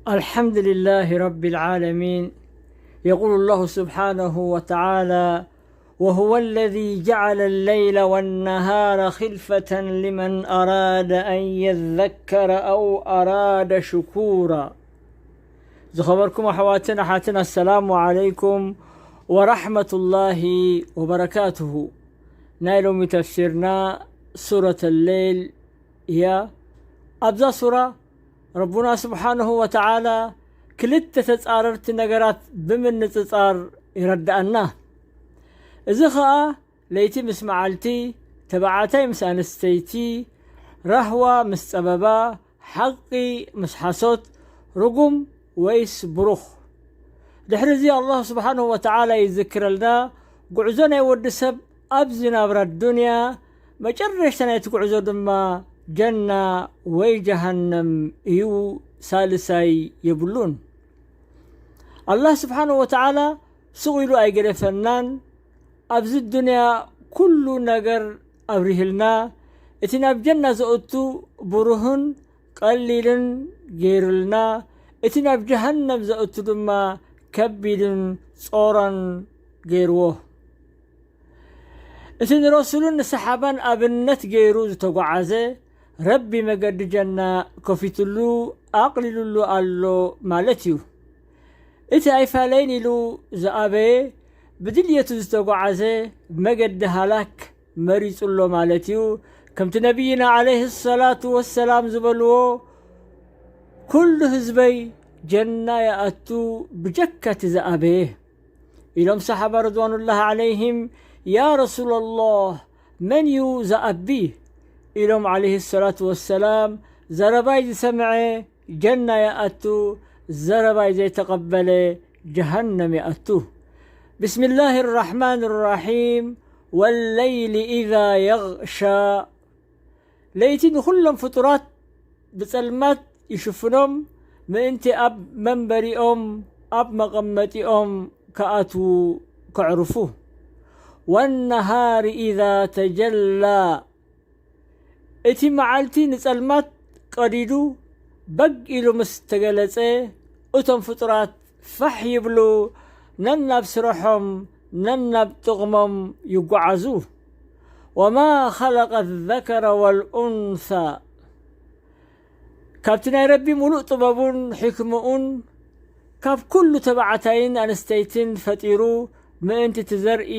الحمد لله رب العالمين. يقول الله سبحانه وتعالى: وهو الذي جعل الليل والنهار خلفة لمن أراد أن يذكر أو أراد شكورا. ዝኸበርኩም ኣሕዋትን ኣሓትን፣ ኣሰላሙ ዓለይኩም ወራሕመቱላሂ ወበረካቱሁ። ናይ ሎሚ ተፍሲርና ሱረት ሌይል እያ። ኣብዛ ሱራ ረቡና ስብሓንሁ ወተዓላ ክልተ ተጻረርቲ ነገራት ብምንጽጻር ይረድኣና። እዚ ኸኣ ለይቲ ምስ መዓልቲ፣ ተባዕታይ ምስ ኣንስተይቲ፣ ራህዋ ምስ ጸበባ፣ ሓቂ ምስ ሓሶት፣ ርጉም ወይስ ብሩኽ። ድሕሪ እዚ ኣላህ ስብሓንሁ ወተዓላ ይዝክረልና፣ ጉዕዞ ናይ ወዲ ሰብ ኣብዚ ናብራ ዱንያ፣ መጨረሽታ ናይቲ ጉዕዞ ድማ ጀና ወይ ጀሃነም እዩ፣ ሳልሳይ የብሉን። ኣላህ ስብሓንሁ ወተዓላ ስቕ ኢሉ ኣይገደፈናን። ኣብዚ ዱንያ ኩሉ ነገር ኣብሪህልና፣ እቲ ናብ ጀና ዘእቱ ብሩህን ቀሊልን ገይሩልና፣ እቲ ናብ ጀሃነም ዘእቱ ድማ ከቢድን ጾሮን ገይርዎ። እቲ ንረሱልን ንሰሓባን ኣብነት ገይሩ ዝተጓዓዘ፣ ረቢ መገዲ ጀና ከፊትሉ ኣቕሊሉሉ ኣሎ ማለት እዩ። እቲ ኣይፋለይን ኢሉ ዝኣበየ፣ ብድልየቱ ዝተጓዓዘ፣ መገዲ ሃላክ መሪጹ ኣሎ ማለት እዩ። ከምቲ ነቢይና ዓለይሂ ሰላቱ ወሰላም ዝበልዎ፣ "ኩሉ ህዝበይ ጀና ይኣቱ ብጀካ እቲ ዝኣበየ" ኢሎም ሰሓባ ርድዋኑላህ ዓለይሂም፣ "ያ ረሱለላህ፣ መን እዩ ዝኣቢ?" ኢሎም ዓለይሂ ሰላቱ ወሰላም፣ "ዘረባይ ዝሰምዐ ጀና ይኣቱ፣ ዘረባይ ዘይተቐበለ ጀሃነም ይኣቱ። ብስሚላሂ ራሕማን ራሒም፣ ወለይሊ ኢዛ የግሻ።" ለይቲ ንኹሎም ፍጡራት ብጸልማት ይሽፍኖም፣ ምእንቲ ኣብ መንበሪኦም፣ ኣብ መቐመጢኦም ክኣትዉ፣ ከዕርፉ። ወነሃሪ ኢዛ ተጀላ፣ እቲ መዓልቲ ንጸልማት ቀዲዱ በግ ኢሉ ምስ ተገለጸ፣ እቶም ፍጡራት ፋሕ ይብሉ፣ ነናብ ስርሖም፣ ነናብ ጥቕሞም ይጓዓዙ። ወማ ኸለቀ ዘከረ ወልኡንሳ፣ ካብቲ ናይ ረቢ ሙሉእ ጥበቡን ሕክምኡን፣ ካብ ኩሉ ተባዕታይን ኣንስተይትን ፈጢሩ፣ ምእንቲ እቲ ዘርኢ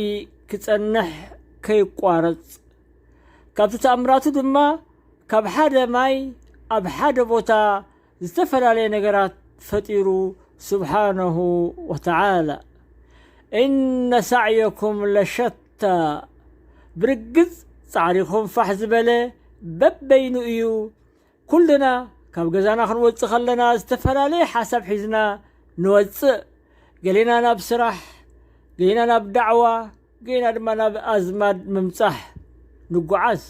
ክጸንሕ ከይቋረጽ። ካብቲ ተኣምራቱ ድማ፣ ካብ ሓደ ማይ ኣብ ሓደ ቦታ ዝተፈላለየ ነገራት ፈጢሩ፣ ስብሓነሁ ወተዓላ። "እነ ሳዕየኩም ለሸታ"፣ ብርግጽ ጻዕሪኹም ፋሕ ዝበለ በበይኑ እዩ። ኩልና ካብ ገዛና ክንወጽእ ከለና ዝተፈላለየ ሓሳብ ሒዝና ንወጽእ። ገሌና ናብ ስራሕ፣ ገሌና ናብ ዳዕዋ፣ ገሌና ድማ ናብ ኣዝማድ ምምጻሕ ንጓዓዝ።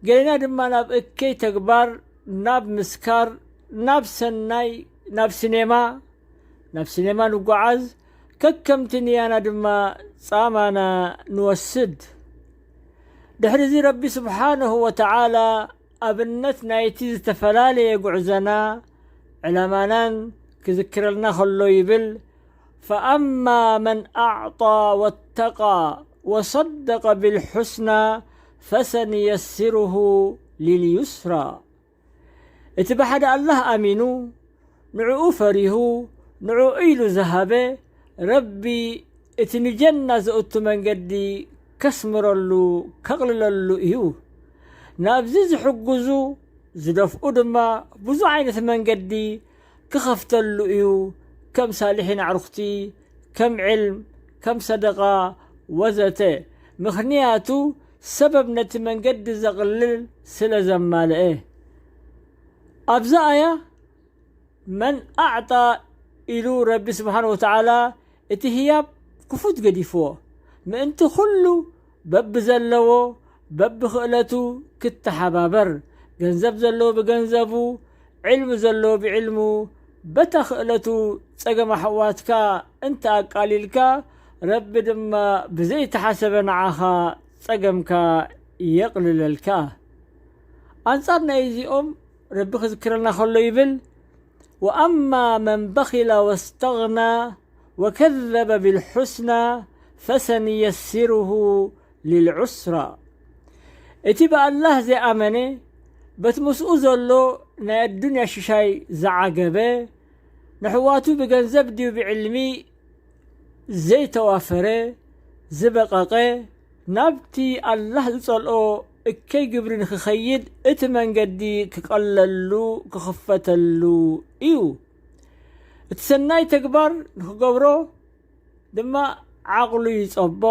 ገሌና ድማ ናብ እከይ ተግባር፣ ናብ ምስካር፣ ናብ ሰናይ፣ ናብ ሲኔማ፣ ናብ ሲኔማ ንጓዓዝ። ከከምቲ ንያና ድማ ጻማና ንወስድ። ድሕሪ እዚ ረቢ ስብሓነሁ ወተዓላ ኣብነት ናይቲ ዝተፈላለየ ጉዕዞና፣ ዕላማናን ክዝክረልና ከሎ ይብል፣ "ፈኣማ መን ኣዕጣ ወተቃ ወሰደቀ ብልሑስና ፈሰንየስርሁ ሊልዩስራ።" እቲ ብሓደ ኣላህ ኣሚኑ፣ ንዕኡ ፈሪሁ፣ ንዕኡ ኢሉ ዝሃበ፣ ረቢ እቲ ንጀና ዘእቱ መንገዲ ከስምረሉ፣ ከቕልለሉ እዩ። ናብዚ ዝሕግዙ፣ ዝደፍኡ ድማ ብዙሕ ዓይነት መንገዲ ክኸፍተሉ እዩ፣ ከም ሳልሒን ኣዕሩኽቲ፣ ከም ዕልም፣ ከም ሰደቓ ወዘተ። ምኽንያቱ ሰበብ ነቲ መንገዲ ዘቕልል ስለ ዘማልአ። ኣብዛ ኣያ መን ኣዕጣ ኢሉ ረቢ ስብሓን ወተዓላ እቲ ህያብ ክፉት ገዲፍዎ፣ ምእንቲ ኩሉ በብዘለዎ በብኽእለቱ ክተሓባበር፣ ገንዘብ ዘለዎ ብገንዘቡ፣ ዕልሚ ዘለዎ ብዕልሙ፣ በታ ክእለቱ ጸገም ኣሕዋትካ እንተ ኣቃሊልካ፣ ረቢ ድማ ብዘይተሓሰበ ንዓኻ ጸገምካ የቕልለልካ። ኣንጻር ናይ እዚኦም ረቢ ክዝክረልና ከሎ ይብል፣ وأما من بخل واستغنى وكذب بالحسنى فسنيسره للعسرى። እቲ ብኣላህ ዘይኣመነ፣ በቲ ምስኡ ዘሎ ናይ ኣዱንያ ሽሻይ ዝዓገበ፣ ንሕዋቱ ብገንዘብ ድዩ ብዕልሚ ዘይተዋፈረ፣ ዝበቐቐ፣ ናብቲ ኣላህ ዝጸልኦ እከይ ግብሪ ንኽኸይድ እቲ መንገዲ ክቐለሉ፣ ክኽፈተሉ እዩ። እቲ ሰናይ ተግባር ንኽገብሮ ድማ ዓቕሉ ይጸቦ፣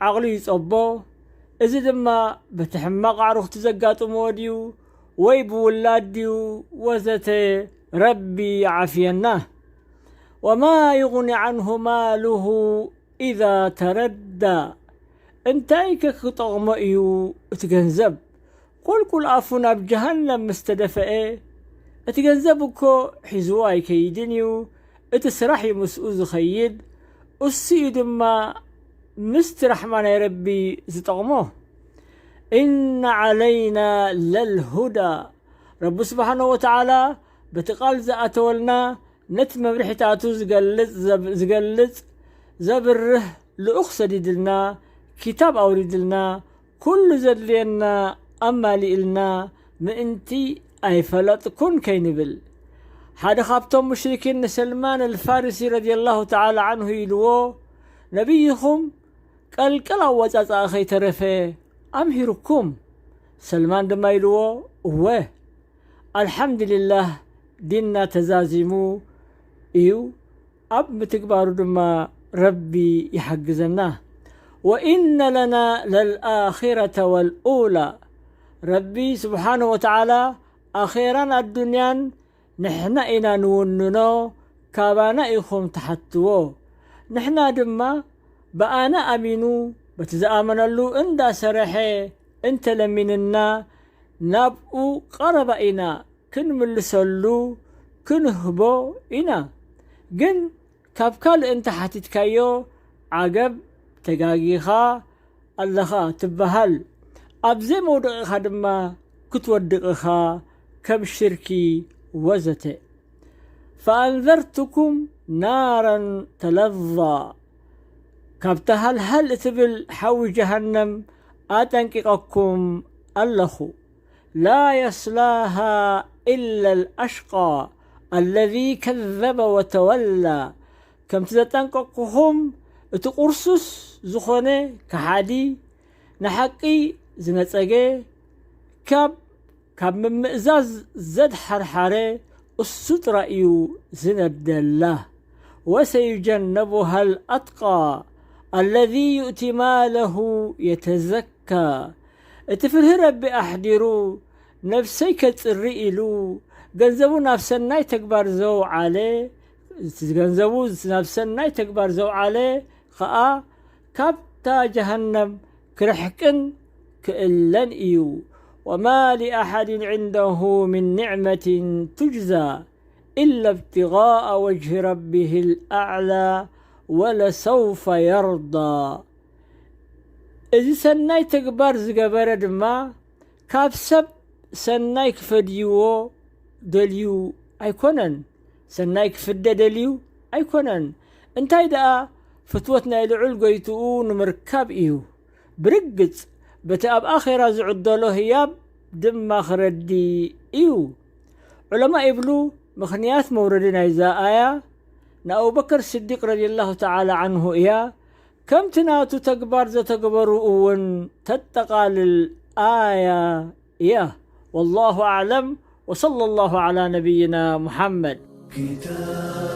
ዓቕሉ ይጸቦ። እዚ ድማ በቲ ሕማቕ ኣዕሩኽቲ ዘጋጥምዎ ድዩ ወይ ብውላድ ድዩ ወዘተ፣ ረቢ ይዓፍየና። وما يغني عنه ماله إذا تردى። እንታይ ከ ክጠቕሞ እዩ እቲ ገንዘብ? ቁልቁል ኣፉ ናብ ጀሃነም ምስ ተደፈአ፣ እቲ ገንዘብ እኮ ሒዝዎ ኣይከይድን እዩ፣ እቲ ስራሕ እዩ ምስኡ ዝኸይድ፣ እሱ እዩ ድማ ምስቲ ራሕማ ናይ ረቢ ዝጠቕሞ። إن علينا للهدى። ረቢ ስብሓነ ወተዓላ በቲ ቃል ዝኣተወልና፣ ነቲ መብርሒታቱ ዝገልጽ፣ ዘብ-፣ ዝገልጽ፣ ዘብርህ ልኡኽ ሰዲድልና፣ ኪታብ ኣውሪድልና፣ ኩሉ ዘድልየና ኣማሊእልና ምእንቲ ኣይፈለጥኩን ከይንብል። ሓደ ካብቶም ሙሽሪኪን ንሰልማን ኣልፋሪሲ ረዲየላሁ ተዓላ ዓንሁ ኢልዎ፣ ነቢይኹም ቀልቀል ኣወጻጽኣ ከይተረፈ ኣምሂሩኩም። ሰልማን ድማ ኢልዎ፣ እወ፣ ኣልሓምዱሊላህ፣ ዲንና ተዛዚሙ እዩ፣ ኣብ ምትግባሩ ድማ ረቢ ይሓግዘና። وإن لنا للآخرة والأولى። ረቢ ስብሓነ ወተዓላ ኣኼራን ኣዱንያን ንሕና ኢና ንውንኖ፣ ካባና ኢኹም ትሓትዎ። ንሕና ድማ ብኣና ኣሚኑ በቲ ዝኣመነሉ እንዳሰረሐ እንተለሚንና፣ ናብኡ ቀረባ ኢና፣ ክንምልሰሉ ክንህቦ ኢና። ግን ካብ ካልእ እንተ ሓቲትካዮ፣ ዓገብ፣ ተጋጊኻ ኣለኻ ትበሃል። ኣብ ዘይመውደቒኻ ድማ ክትወድቕ ኢኻ፣ ከም ሽርኪ ወዘተ። فأنذرتكم نارا تلظى። ካብታ ሃልሃል እትብል ሓዊ ጀሃነም ኣጠንቂቐኩም ኣለኹ። لا يصلاها إلا الأشقى الذي كذب وتولى። ከምቲ ዘጠንቀቕኩኹም፣ እቲ ቁርሱስ ዝኾነ ከሓዲ፣ ንሓቂ ዝነጸገ፣ ካብ ካብ ምምእዛዝ ዘድሓርሓረ እሱ ጥራይ እዩ ዝነደላ። وسيجنبها الأتقى الذي يؤتي ماله يتزكى። እቲ ፍርሂ ረቢ ኣሕዲሩ፣ ነብሰይ ከጽሪ ኢሉ፣ ገንዘቡ ናብ ሰናይ ተግባር ዘውዓለ፣ እቲ ገንዘቡ ናብ ሰናይ ተግባር ዘውዓለ ኸኣ፣ ካብታ ጀሃነም ክርሕቅን ክእለን እዩ። وما لأحد عنده من نعمة تجزى إلا ابتغاء وجه ربه الأعلى ولسوف يرضى። እዚ ሰናይ ተግባር ዝገበረ ድማ፣ ካብ ሰብ ሰናይ ክፈድይዎ ደልዩ ኣይኮነን፣ ሰናይ ክፍደ ደልዩ ኣይኮነን። እንታይ ደኣ፣ ፍትወት ናይ ልዑል ጎይትኡ ንምርካብ እዩ። ብርግጽ፣ በቲ ኣብ ኣኼራ ዝዕደሎ ህያብ ድማ ክረዲ እዩ። ዑለማ ይብሉ፣ ምኽንያት መውረዲ ናይዛ ኣያ፣ ንኣቡበከር ስዲቅ ረዲየላሁ ተዓላ ዓንሁ እያ። ከምቲ ናቱ ተግባር ዘተግበሩ እውን ተጠቓልል ኣያ እያ። والله أعلم، وصلى الله على نبينا محمد. كتاب